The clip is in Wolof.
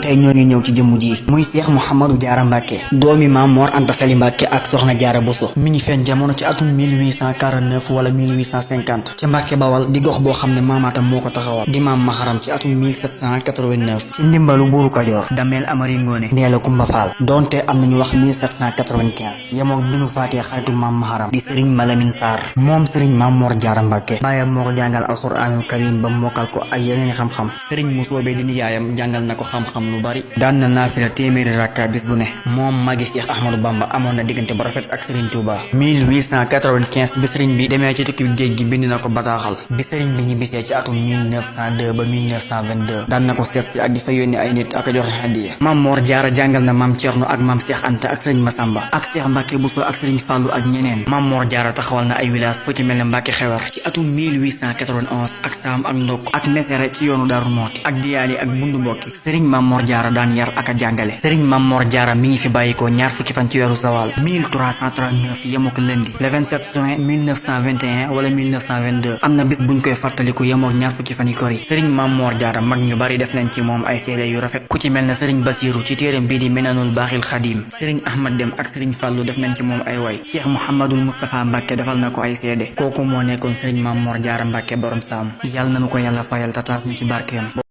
tey ñoo ngi ñëw ci jëmm ji muy Cheikh Mouhamadou Diarra Mbacké doomi Maam Mor Anta Sali Mbacké ak Soxna Diarra Bousso mi ngi feeñ jamono ci atum 1849 wala 1850 ci Mbacké Bawal di gox boo xam ne maamaatam moo ko taxawal di maam Maharam ci atum 1789 ci ndimbalu buuru Kajoor Damel Amari Ngoone Ndeela Kumba Faal donte am nañu wax 1795 yemook bi nu faatee xaritu maam Maharam di Serigne Malamine Sarr moom Serigne Maam Mor Diarra Mbacké baayam moo ko jàngal alxuraanul karim ba mokkal ko ak yeneen xam-xam Serigne Musoobe di nijaayam jàngal na ko xam-xam lu bari daan na naafila téeméeri rakka bis bu ne moom magi Cheikh Ahmadou Bamba amoon na diggante bu rafet ak Serigne Touba 1895 bi Serigne bi demee ci tukki géej gi bind na ko bataaxal bi Serigne bi ñibbisee ci atum 1902 ba 1922 daan na ko seet si ak di fa yónni ay nit ak a joxe hadiya Maam Mor Diarra jàngal na maam Thierno ak maam Cheikh Anta ak Serigne Massamba ak Cheikh Mbacké Bousso ak Serigne Fallou ak ñeneen Maam Mor Diarra taxawal na ay village fu ci mel ne Mbacké Xewar ci atum 1891 ak Saam ak Ndokk ak Mesere ci yoonu Daaru Mooti ak Diyaali ak Bundu Bokki Serigne Maam Mor Diarra daan yar ak a jàngale Serigne Maam Mor Diarra mi ngi fi bàyyikoo ñaar fukki fan ci weeru Sawal 1339 yemook lundi le 27 juin 1921 wala 1922 am na bis buñ koy fàttaliku yemook ñaar fukki fan yi kori Serigne Maam Mor Diarra mag ñu bari def nañ ci moom ay seede yu rafet ku ci mel ne Serigne Basiru ci téereem bii di Minanul Baaxil Xadim Serigne Ahmad Dem ak Serigne Fallou def nañ ci moom ay way Cheikh Mouhamadul Moustapha Mbacké defal na ko ay seede kooku moo nekkoon Serigne Maam Mor Diarra Mbacké borom saam yàlla nañu ko yàlla fayal tataas ñu ci barkeem